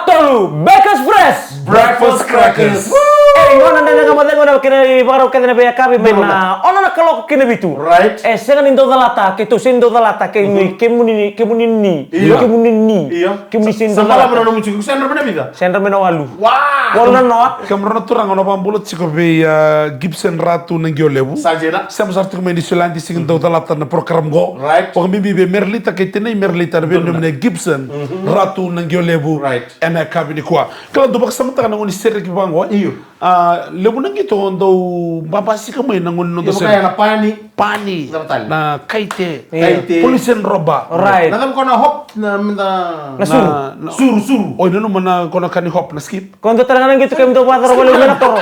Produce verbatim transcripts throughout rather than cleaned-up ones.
Tolu, Bakers Fresh. Breakfast crackers. Ei, gauna dredre ga mo cegu na kena ivakarau kece na veiyakavi mai na ono na kaloko ki na vitu. Right. E sega ni dau calata, keitou sega ni dau calata, kemuni, kemuni ni, kemuni ni, kemuni ni, kemuni sega ni dau calata. Sa balavu na nomu tiko, sa yadra mai na vica? Sa yadra mai na walu. Wow. Walu na noa. Kemudrau na turaga, au na vakabula tiko vei, a, Gibson Ratu Naqiolevu. Sa dina. Sema sara tiko mai Niusiladi, sega ni dau calata na program qo. Right. Vakabibi vei Merlita kei tinai Merlita, na veinomuni Gibson Ratu Naqiolevu. Right. Ena yakavi nikua. Kila dau vakasamataka na gone ni sereki vaqo, e? Io. A, levu na qito dau babasika mai na gone ni noda sereki. Io, vaka ya na pani. Pani. Na kaite. Kaite. Polisi and robber. Right. Na cava ko na hop, na, na, na suru. Na, na suru, suru. Oi, nanuma na ko na ka ni hop, na skip. Ko dua tale ga na qito keimami dau vakayacora vakalevu mai na koro.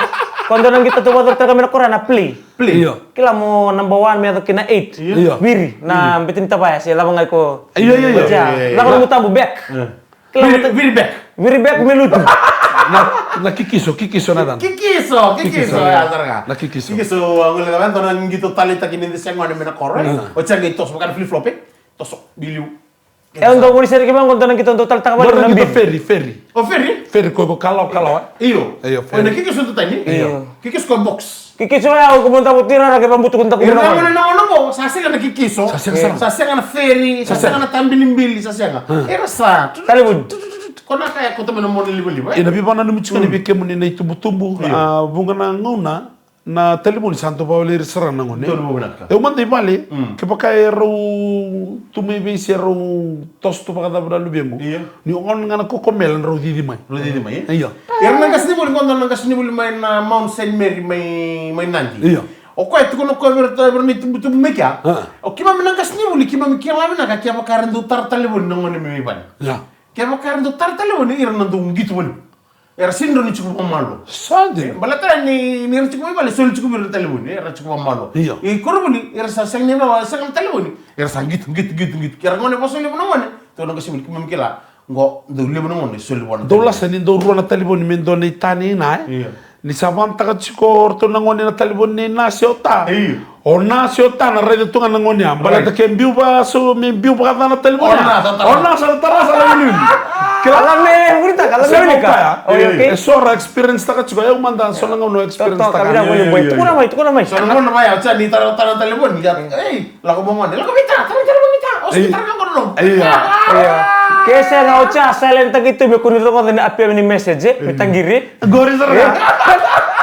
Ko dua na qito dau vakayacora tale ga mai na koro na play. Play. Io. Kila mo number one me yaco kina eight. Io. Viri, na bete ni tavaya se cava ga iko. Io, io, io. Cava nomu tabu, back. Kila mo ta- Viri, viri back. Viri back me lutu. Na, na kikiso, kikiso na cana. Kikiso, kikiso, ya, sara ga. Na kikiso. Kikiso, a, gole na vento na qito taleitaki ni dese gone mai na koro, e? Mm. O cea qai toso, vaka na flip flop, e? Toso, biliu. E, au dau gone ni sereki vaqo, dua na qito dau taleitaka vale na bibi. Feri, feri. O feri? Feri ko, ko kalawa, kalawa. Io. Io, feri. O na kikiso tu tani? Io. Kikiso ko box. Kikiso ya, o ko mo dau tira, ra ke vabutu ko dau ko. Ira na gone na gone qo, sa sega na kikiso. Sa sega, sa sega na feri, sa sega na tabilibili, sa sega. Era sa. Talevoni. Ko na ka ya ko tamai na mona livaliva, e? Ena veivakananumi tiko ni vei kemuni na itubutubu, a, vuqa na gauna, na talevoni sa dau vakawaleri sara na gone. Dau vakawaleri. E, au mada i vale, kevaka e rau tu mai vei se rau toso tu vakacava na luvequ. Io. Ni o gauna ga na kokomela rau cici mai. Rau cici mai, e? Io. Era na qasenivuli, qo dua na qasenivuli mai na Mount Saint Mary mai, mai Nadi. Io. O koya e tukuna o koya vei ira, vei ira na itubutubu mai kea. A. O keimami na qasenivuli, keimami kila vinaka kevaka era dau tara talevoni na gone mai vale. Ia. Kevaka era dau tara talevoni, ira na dau qito valevu. Era sega ni rawa ni tiko vakamalo. Sa dina. E, baleta ni, ni ra tiko mai vale, soli tiko vei ira na talevoni, era tiko vakamalo. Io. E koronivuli, era sa sega ni rawa, sega na talevoni. Era sa qito, qito, qito, qito. Ke ra gone vakasolevu na gone, tou na qasenivuli, keimami kila. Qo dau levu na gone soli vua na talevoni. Dau lasa ni dau rua na talevoni me dua na itani ina, e? Io. Ni sa vanataka tiko o ratou na gone na talevoni nei na se o ta. Io. O na se o ta na raica tu ga na gone ya. Baleta ke biu vaka so me biu vakaca na talevoni ya. O na sa tara sa na wiliwili. Kila me vuritaka, ala me vuritaka. Io, io. E so ra experience taka tiko, au mada so na gauna experience taka. Io, io, io. Tukuna mai, tukuna mai. So na gauna mai, au sa ni tara, tara na talevoni ya. Ei. Lako mo gone, lako vei ta, tara, tara vei ta. O sa tara na gone nomu. Io. Io. Ke sega, o sa silent taki tu me kua ni rogoca na apia ni message, e, me taqiri. Qori sara ga.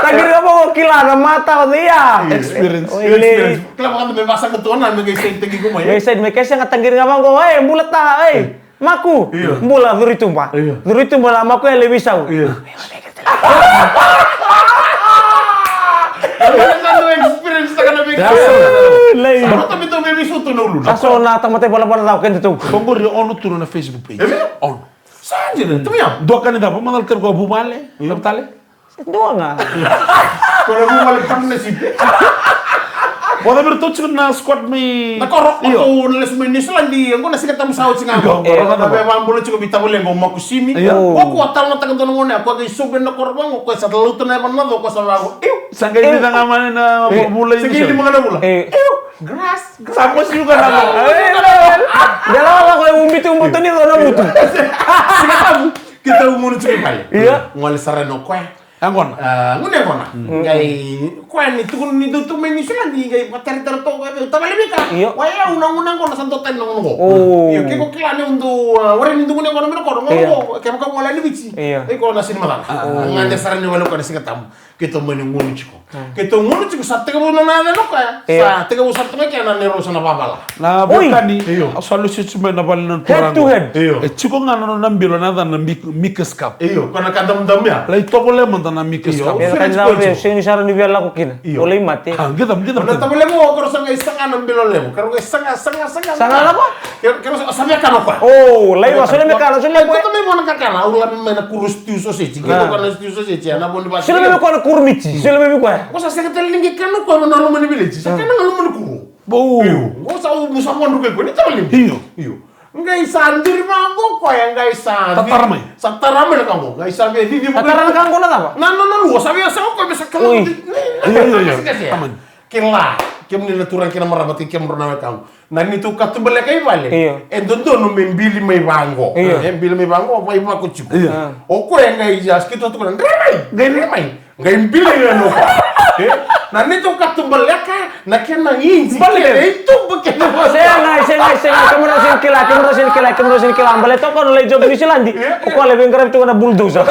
Taqiri ga mo kila na mata o ya. Experience. Oi, le. Experience. Kila vaka me vasa ka tu na me qai side taki ko mai. Me side, me ke sega, taqiri ga vaqo, e, bula ta, e. Maku, io, bula, curu i tuba. Io. Curu i tuba na maku e lai veisau. Io. Io, io, io, experience taka na veika. Io. Lei. Sa rota me tou me veisau tu na uluna. Sa so na tamata i valavala cau keda tou. Ko qori ono tu na Facebook page. E vei? Ono. Sa dina, tu ya. Dua ka ni cava, macala tale ko vuvale, io, cava tale? Dua ga. Ko na vuvale partnership. Ko na vei ratou tiko na squad mai. Na koro, io, ko na lesu mai Niusiladi, qo na Siga Tabu sa oti ga. Qo, qo, e, qo, na qo. Vei vabula tiko vei tavalequ o Makusimi. Io. Ko, ko a talanoataka dua na gone, ko a qai sobu na koro vaqo, ko sa lauta na yavana na co, ko sa vaqo. Io. Sa qai vica ga mai na vula i Niusiladi. Sa qai lima ga na vula. Io. Grass, grass. Sa mosi uka na co. Dela lako e ubi tu, ubi tu ni co na mutu. Siga Tabu. Keitou gunu tiko i vale. Io. Gole sara yani o koya. Yaqona. A, gunu yaqona. Mm. Qai, koya ni tukuna ni dou tu mai Niusiladi, qai vakateretere toka, e, tavale vei ka. Io. Koya au na gunu yaqona sa dua tani na gunu qo. O. Io, ke ko kila ni au dau, a, warai ni dau gunu yaqona mai na koro, qo, io, qo, kevaka au gole yani Viti. Io. Iko na sini macala. A, a. Gade sara ni wale o koya na Siga Tabu. Keitou mani gunu tiko. Mm. Keitou gunu tiko, sa tekivu na nona yaca o koya. Io. Sa tekivu sara tu ga kina na neirau sa na vavala. Na veiwekani, io, au sa lesulesu mai na vale na turaga. Head to head. Io. E tiko ga na nona bilo na yacana na Mik-, Mickey's Cup. Io, ko na ka damudamu ya. Lai tovolea mada na Mickey's Cup. Io, e ka ni cava, sega ni sa rawa ni via lako kina. Io. O lai mate. A, qai cava, qai cava. Ko na tavalequ, ko ra sa qai saga na bilo levu. Ka ra qai saga, saga, saga. Saga na va? Ke, ke sa, sa via kana o koya. O, laiva, sole me kana, sole me. Koto me vua na kakana, au lave mai na kuru stew sausage. Ke ko kana stew sausage, a na vua ni vasi. Sole me koya na kuru miti, sole me koya. Ko sa sega tale ni qai kana o koya na loma ni village. Sa kana na loma ni kuru. Bo. Io, ko sa u, sa vua druka ko ni tavale. Io. Io. Qai sa duri vaqo koya, qai sa. Tatara mai. Sa tara mai na ka qo, qai sa via cici vaqo. Tatara na ka qo na cava? Na, na, na lua, sa via sa o koya, me sa kana. Oi. Io, io, io. Tamani. Kila, kemuni na turaga kei na marama, kei kemudrau na wekaqu. Na neitou katubaleka i vale. Io. E dodonu me bili mai vaqo. Io. E bili mai vaqo, vai vako tiko. Io. Ah. O koya qai ya, keitou tukuna, dre mai, qai dre mai. Qai bili mai vaqo. E? Na neitou katubaleka, na kena inji, bale. Kena ituba, kena vale. Sega, sega, sega, kemudrau sega ni kila, kemudrau sega ni kila, kemudrau sega ni kila. Baleta o koya na lai job New Zealand. Io. O koya lai veiqaravi tu na bulldozer.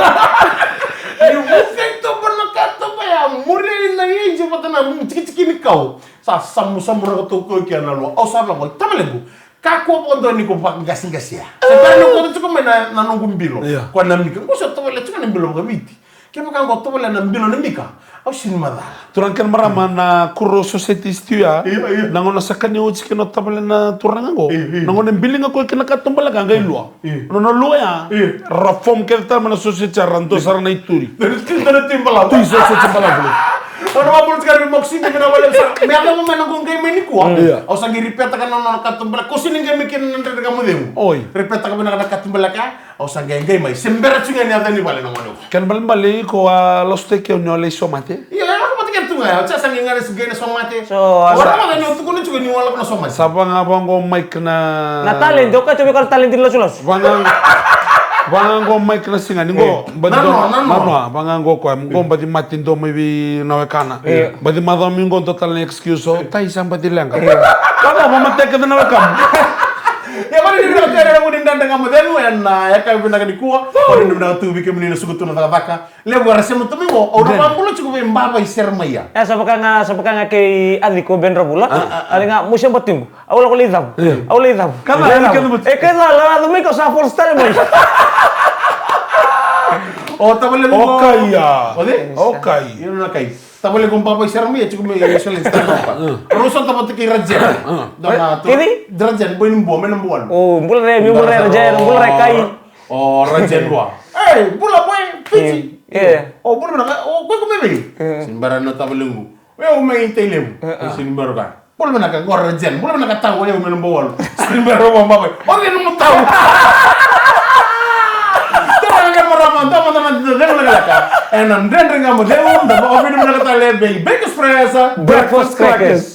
Ni vuka i tuba na katuba ya, muria na inji vata na tikitiki ni kau. Sa samusamu raka toka kina na lua. Au sa vaqo, tavalequ. Kakua vakadua ni ko vakaqasiqasia. Sa bera ni ko tiko mai na, na noqu bilo. Io. Ko na mika. Qo sa tavale tiko na bilo vakaviti. Kevaka qo tavale na bilo na mika. Au sini macala. Turaga kei na marama, na kuro society stiu ya. Io, io. Na gauna sa kania oti kina o tavale na turaga qo. Io, io. Na gauna e bili ga koya kina katubaleka qai lua. Io. Nona lua ya. Io. Ra form kece tale mai na society, ra dua sara na ituri. Dua na tui balavu. Tui society balavu. Au na vakabula tiko yani vei Moxie, vinaka vakalevu sara. Me yacova mai na noqu qai mai nikua. Io. Au sa qai ripetaka na nona katubaleka. Ko sini qai mai kina na Dredre Ga Mo Cegu. Oi. Ripetaka vinaka na katubaleka. Au sa qai qai mai. Se bera tiko ga ni yaco yani vale na gone. Kena balebale iko a lasutaki au ni o lai somate. Io, e lako vata kei tu ga ya. Au sa qai qai na somate. So, au sa lako vata ni o tukuna tiko ni o lako na somate. Sa vaga vaqo mai kina. Na talent, o koya tu vei koya na talent ni lasulasu. Vaga, vaga qo mai kina siga ni qo. Io. Baci nanoa, dua, nanoa. Nanoa, vaga qo koya. Qo baci mate dua mai vei na wekana. Io. Baci macawa mai qo dua tale na excuse, o tai sa baci leqa. Io. Ka qo, vamateka na wekamu. Ia, vale ni vinaka tu yani na vu ni Dredre Ga Mo Cegu ena yakavi vinaka nikua. Vale ni vinaka tu vei kemuni na suka tu na cakacaka. Levu era sema tu mai qo, au na vakabula tiko vei Baba i Seremaia. E, sa vaka ga, sa vaka ga kei Aci ko Bedra Vula. A, a, a. Ali ga, mo sema tiko. Au lako lai cavu. Io. Au lai cavu. Ka lai cavu. Lai cavu. E, ka lai cavu mai ko sa force tale mai. O tavale qo. O kai ya. O cei? O kai. Io, na kai. Tavale qo Baba i Seremaia, tiko mai Solenti, tale Baba. Io. Rau sa tavale kei Rajen. Io. Dua na tu. Kei cei? Rajen, boy ni Bua, mai na Bua. O, bula re, mi bula re, Rajen, bula re kai. O Rajen wa. Ei, bula boy, Fiji. Io. Io. O, bula vinaka, o, ko iko mai vei? Io. Sini bera na tavalequ. O yau mai Tailevu. Io, io. Sini bera ka. Bula vinaka, qo Rajen. Bula vinaka tau, o yau mai na Bua walu. Sini bera wa baba. O cei nomu tau? Turaga kei na marama, da mada na dina cegu na kalaka. Ena Dredre Ga Mo Cegu, da vakavinavinaka tale vei Bake Express Breakfast Crackers.